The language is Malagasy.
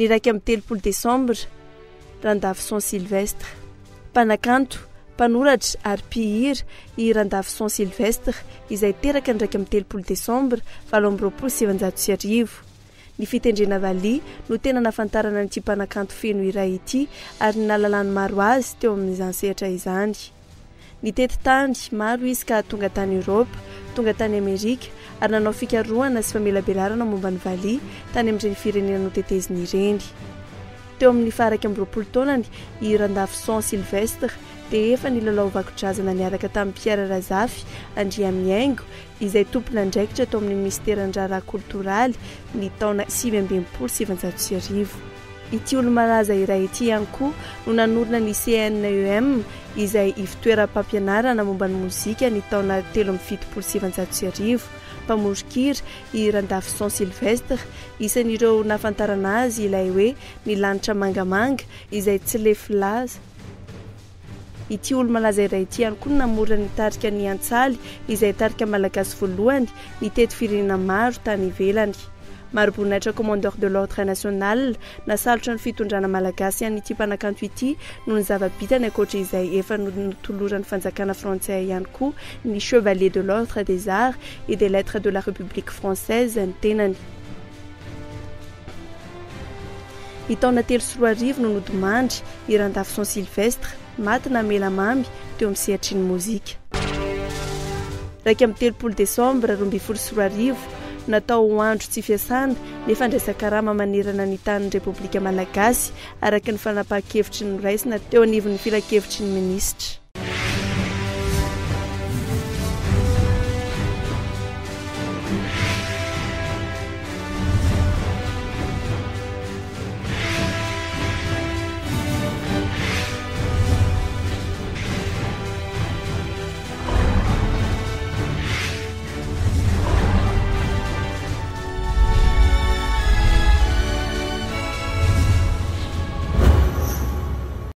Ny 31 desambra, Randafison Sylvestre. Mpanakanto, mpanoratra ary mpihira i Randafison Sylvestre izay teraka ny 31 desambra 1928. Ny fitendrena valiha no tena nahafantarana an'ity mpanakanto feno iray ity ary ny nahalalan'ny maro azy teo amin'izany sehatra izany. Nitety tany maro izy ka tonga tany Eoropa, tonga tany Amerika ary nanao fikarohana sy famelabelarana momba ny valiha tany amin'ireny firenena noteteziny ireny. Teo amin'ny faha-21 taonany i Randafison Sylvestre dia efa nilalao vakodrazana niaraka tamin'i Pierre Razafy Andriamihaingo izay tompon'andraikitra tao amin'ny minisiteran'ny Raharaha Koltoraly ny taona 1969. Ity olo-malaza iray ity ihany koa no nanorina ny CNEM izay ivotoeram-pampianarana momba ny mozika ny taona 1973. Mpamoron-kira i Randafison Sylvestre, isan'ireo nahafantarana azy ilay hoe Ny lanitra mangamanga izay tsy lefy laza. Ity olo-malaza iray ity ihany koa no namorona ny tarika Ny Antsaly izay tarika malagasy voalohany nitety firenena maro tany ivelany. Mariboninahitra Commandeur de l'Ordre National nasalotra ny fitondrana malagasy an'ity mpanakanto ity noho ny zava-bitany ankoatra izay efa notoloran'ny fanjakana frantsay ihany koa ny Chevalier de l'Ordre des Arts et des Lettres de la République Française ny tenany. Ny taona 2003 no nodimandry i Randafison Sylvestre, maty namela mamy teo amin'ny sehatry ny mozika. 31 desambra 2012, natao ho andro tsy fiasana nefa andraisan-karama manerana ny tanin'ny Repoblika Malagasy, araka ny fanapahan-kevitry ny noraisina teo anivon'ny filankevitry ny minisitra.